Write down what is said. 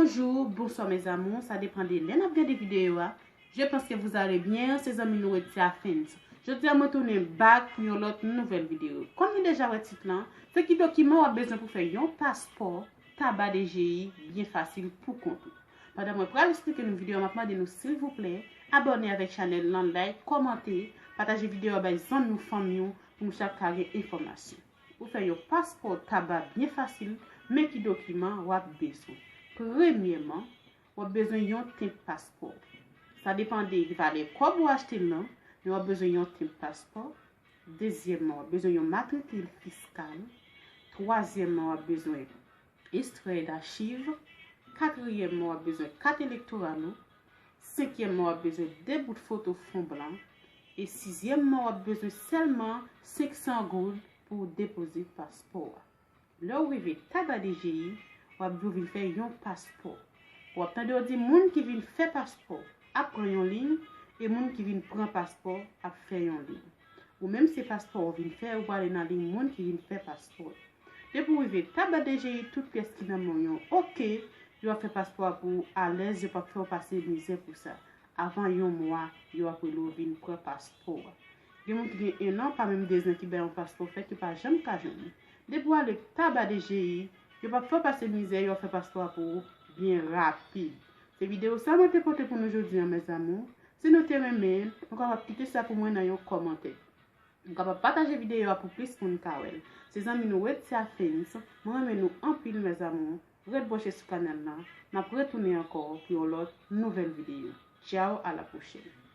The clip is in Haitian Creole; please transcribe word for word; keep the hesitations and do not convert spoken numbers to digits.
Bonjou, bonswa mes amours, sa depann de lè n ap gade videyo a. Je pense que vous allez bien, se zanmi nou Wetia Fans. Jodi a mwen tounen back pou yon lòt nouvèl videyo. Kòm nou deja wè tit lan, se ki dokiman w ap bezwen pou fè yon paspò Taba D G I byen fasil pou kont ou. Pandan mwen pral eksplike nou videyo a, m ap mande nou silvouplè abòne avèk chanèl lan, like, kòmante, pataje videyo a bay zanmi w, fanmi w pou nou chak ka gen enfòmasyon. Pou fè yon paspò Taba byen fasil, men ki dokiman w ap bezwen. Premyèman, w ap bezwen yon tenp paspò. Sa depann de valè kòb ou achte l lan, men w ap bezwen yon tenp paspò. Dezyèmman, w ap bezwen yon matrikil fiskal. Twazyèmman, w ap bezwen ekstrè dachiv. Katriyèmman, w ap bezwen kat elektoral ou. Senkyèmman, w ap bezwen de bout foto fon blan. E sizyèmman, w ap bezwen sèlman senk san goud pou w depoze paspò a. Lè w rive Taba D G I, w ap dwe vin fè yon paspò. W ap tande yo di moun ki vin fè paspò ap pran yon liy, e moun ki vin pran paspò ap fè yon liy. Ou menm se paspò ou vin fè, ou prale nan liy moun ki vin fè paspò. Depi w rive Taba D G I, tout pyès ki nan men w yo oke, yo ap fè paspò a pou ou alèz, yo p ap fè w pase mizè pou sa. Avan yon mwa, yo ap rele w vin pran paspò a. Gen moun ki gen en an, pa menm dezan ki bay yon paspò fèt, yo pa janm ka jwenn li. Depi w ale Taba D G I, yo p ap fè w pase mizè, yo ap fè paspò a pou ou byen rapid. Se videyo sa mwen te pote pou nou jodi a, mes amours. Si nou te renmen l, nou kapab kite sa pou mwen nan yon kòmantè. Nou kapab pataje videyo a pou plis moun ka wè l. Se zanmi nou Wetia Fans, mwen renmen nou anpil, mes amours. Ret branche sou kanal la, n ap retounen ankò pou yon lòt nouvèl videyo. Tchao, a la pwochèn.